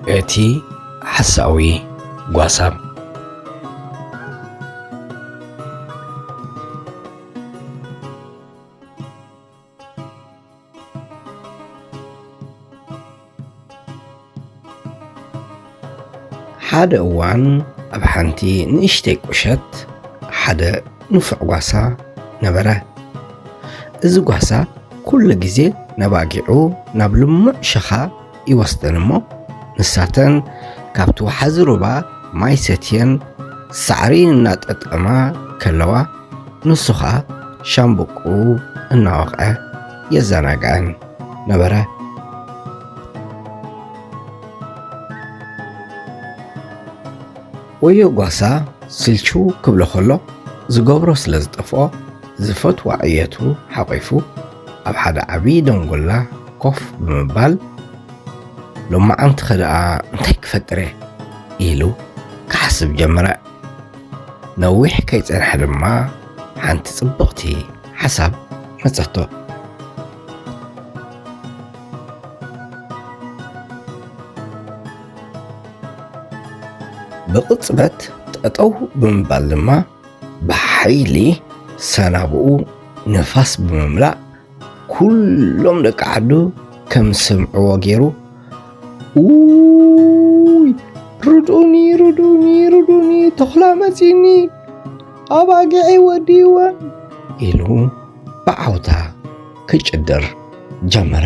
እቲ ሓሳዊ ጓሳ። ሓደ እዋን ኣብ ሓንቲ ንእሽተይ ቁሸት ሓደ ንፉዕ ጓሳ ነበረ። እዚ ጓሳ ኩሉ ግዜ ነባጊዑ ናብ ልሙዕ ሸኻ ይወስደን እሞ፣ ንሳተን ካብቲ ወሓዚ ሩባ ማይ ሰትየን ሳዕሪ እናጠጠማ ከለዋ፣ ንሱ ኸኣ ሻምብቆኡ እናወቕዐ የዘናግዐን ነበረ። ወዮ ጓሳ ስልችው ክብሎ ከሎ፣ ዝገብሮ ስለ ዝጠፍኦ፣ ዝፈትዋ ዕየቱ ሓቒፉ ኣብ ሓደ ዓቢ ደንጎላ ኮፍ ብምባል፣ "ሎማዓንቲ ኸ ደኣ እንታይ ክፈጥር እየ?" ኢሉ ክሓስብ ጀመረ። ነዊሕ ከይጸንሐ ድማ ሓንቲ ጽብቕቲ ሓሳብ መጸቶ። ብቕጽበት ጠጠው ብምባል ድማ ብሓይሊ ሰናብኡ ንፋስ ብምምላእ፣ ኩሎም ደቂ ዓዱ ከም ዝሰምዕዎ ገይሩ፣ "ኡይ፣ ርዱኒ፣ ርዱኒ፣ ርዱኒ፣ ተኹላ መጺኒ፣ ኣባጊዐይ ወዲወን!" ኢሉ ብዓውታ ክጭድር ጀመረ።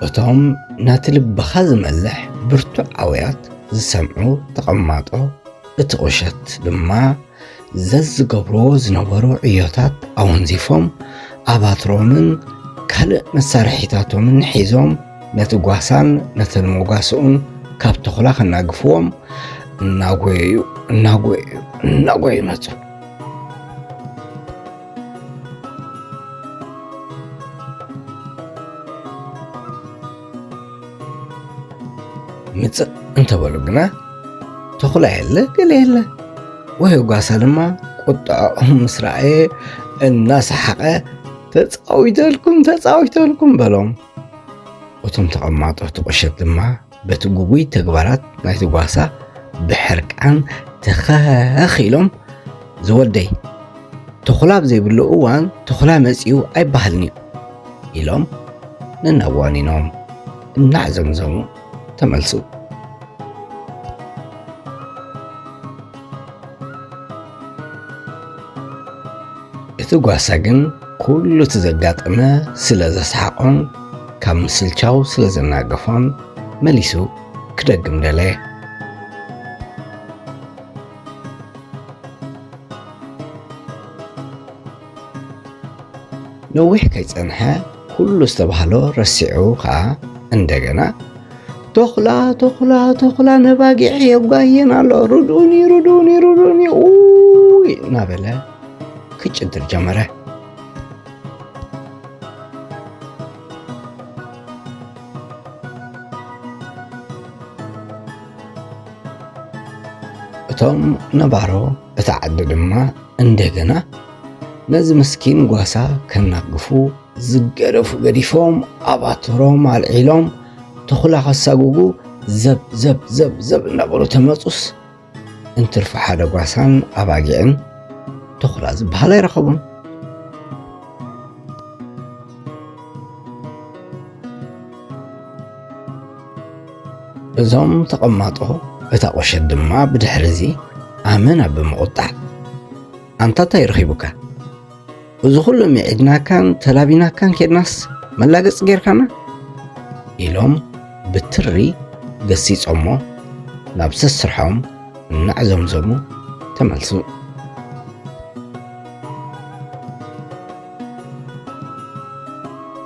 እቶም ነቲ ልብኻ ዝመልሕ ብርቱዕ ኣውያት ዝሰምዑ ተቐማጦ እቲ ቁሸት ድማ፣ ዘዝገብርዎ ዝነበሩ ዕዮታት ኣወንዚፎም፣ ኣባትሮምን ካልእ መሳርሒታቶምን ሒዞም፣ ነቲ ጓሳን ነተን መጓስኡን ካብ ተኹላ ከናግፍዎም እናጎየዩ፣ እናጎየዩ፣ እናጎየዩ መጹ። ምጽእ እንተበሉ ግና፣ ተኹላ የለ፣ ገለ የለ። ወዮ ጓሳ ድማ ቁጥዐኦም ምስ ረኣየ፣ እናሰሓቐ፣ "ተጻዊተልኩም፣ ተጻዊተልኩም!" በሎም። እቶም ተቐማጦ እቲ ቁሸት ድማ በቲ ጉጉይ ተግባራት ናይቲ ጓሳ ብሕርቃን ተኸኽ ኢሎም፣ "ዝወደይ፣ ተኹላ ኣብ ዘይብሉ እዋን ተኹላ መጺኡ ኣይበሃልን እዩ" ኢሎም ነናብ ዋኒኖም እናዕዘምዘሙ ተመልሱ። እቲ ጓሳ ግን ኩሉ እቲ ዘጋጠመ ስለ ዘስሓቖን ካብ ምስልቻው ስለ ዘናገፎን መሊሱ ክደግም ደለየ። ነዊሕ ከይጸንሐ ኩሉ ዝተባህሎ ረሲዑ ኸኣ እንደገና፣ "ተኹላ፣ ተኹላ፣ ተኹላ ነባጊዐይ የጓየን ኣሎ፣ ርድኡኒ፣ ርድኡኒ፣ ርድኡኒ፣ ኡይ!" እናበለ ክጭድር ጀመረ። እቶም ነባሮ እታ ዓዲ ድማ እንደገና ነዚ ምስኪን ጓሳ ከናግፉ ዝገደፉ ገዲፎም፣ ኣባትሮም ኣልዒሎም፣ ተኹላ ከሳጉጉ ዘብ፣ ዘብ፣ ዘብ፣ ዘብ እናበሉ ተመጹስ፣ እንትርፎ ሓደ ጓሳን ኣባጊዕን ተኹላ ዝበሃል ኣይረኸቡን። እዞም ተቐማጦ እታ ቁሸት ድማ ብድሕሪ እዚ ኣመና ብምቑጣዕ፣ "ኣንታ እንታይ ረኺቡካ? እዚ ኩሉ ምዒድናካን ተላቢናካን ኬድናስ መላገጺ ጌርካና?" ኢሎም ብትሪ ገሲጾሞ ናብ ሰስርሖም እናዕዘምዘሙ ተመልሱ።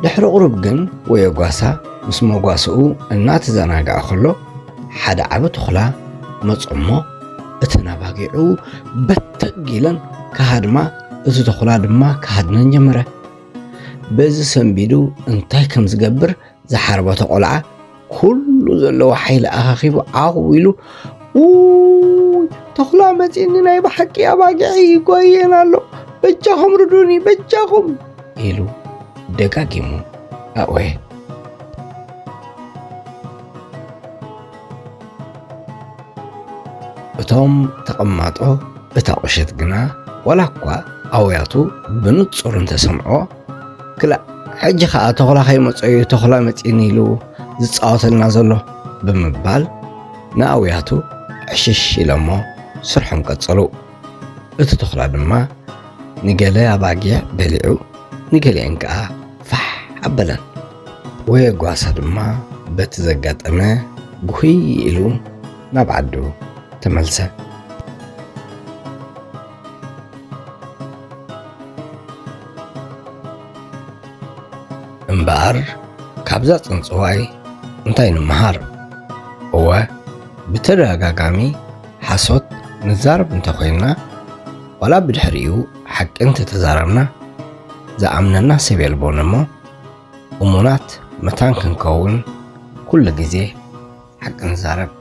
ድሕሪ ቁሩብ ግን ወዮ ጓሳ ምስ መጓስኡ እናተዘናግዐ ከሎ፣ ሓደ ዓቢ ተኹላ መጾ እሞ፣ እተን ኣባጊዑ በተግ ኢለን ክሃድማ፣ እቲ ተኹላ ድማ ክሃድነን ጀመረ። በዚ ሰንቢዱ እንታይ ከም ዝገብር ዝሓርበቶ ቆልዓ፣ ኩሉ ዘለዎ ሓይሊ ኣኻኺቡ ዓው ኢሉ፣ "ውይ፣ ተኹላ መጺእኒ፣ ናይ ብሓቂ ኣባጊዐይ ይጓየን ኣሎ፣ በጃኹም ርዱኒ፣ በጃኹም!" ኢሉ ደጋጊሙ ኣእወየ። እቶም ተቐማጦ እታ ቁሸት ግና፣ ዋላ እኳ ኣውያቱ ብንጹር እንተሰምዖ፣ ክላእ፣ ሕጂ ኸኣ ተኹላ ከይመጾ እዩ፣ ተኹላ መጺኒ ኢሉ ዝጻወተልና ዘሎ ብምባል ንኣውያቱ ዕሽሽ ኢሎሞ ስርሖም ቀጸሉ። እቲ ተኹላ ድማ ንገለ ኣባጊዕ በሊዑ፣ ንገሊአን ከኣ ፋሕ ኣበለን። ወየ ጓሳ ድማ በቲ ዘጋጠመ ጉህይ ኢሉ ናብ ዓዱ ተመልሰ። እምበኣር ካብዛ ጽንጽዋይ እንታይ ንምሃር? እወ፣ ብተደጋጋሚ ሓሶት ንዛረብ እንተኾይንና፣ ዋላ ብድሕሪኡ ሓቂ እንተተዛረብና፣ ዝኣምነና ሰብ የልቦን እሞ፣ እሙናት መታን ክንከውን ኩሉ ግዜ ሓቂ ንዛረብ።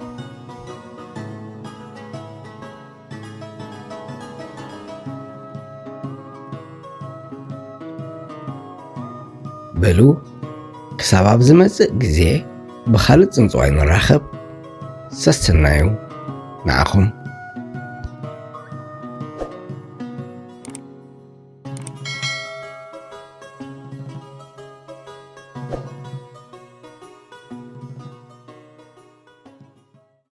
በሉ፣ ክሳብ ኣብ ዝመጽእ ግዜ ብኻልእ ጽንጽዋይ ንራኸብ። ሰሰናዩ ንዓኹም።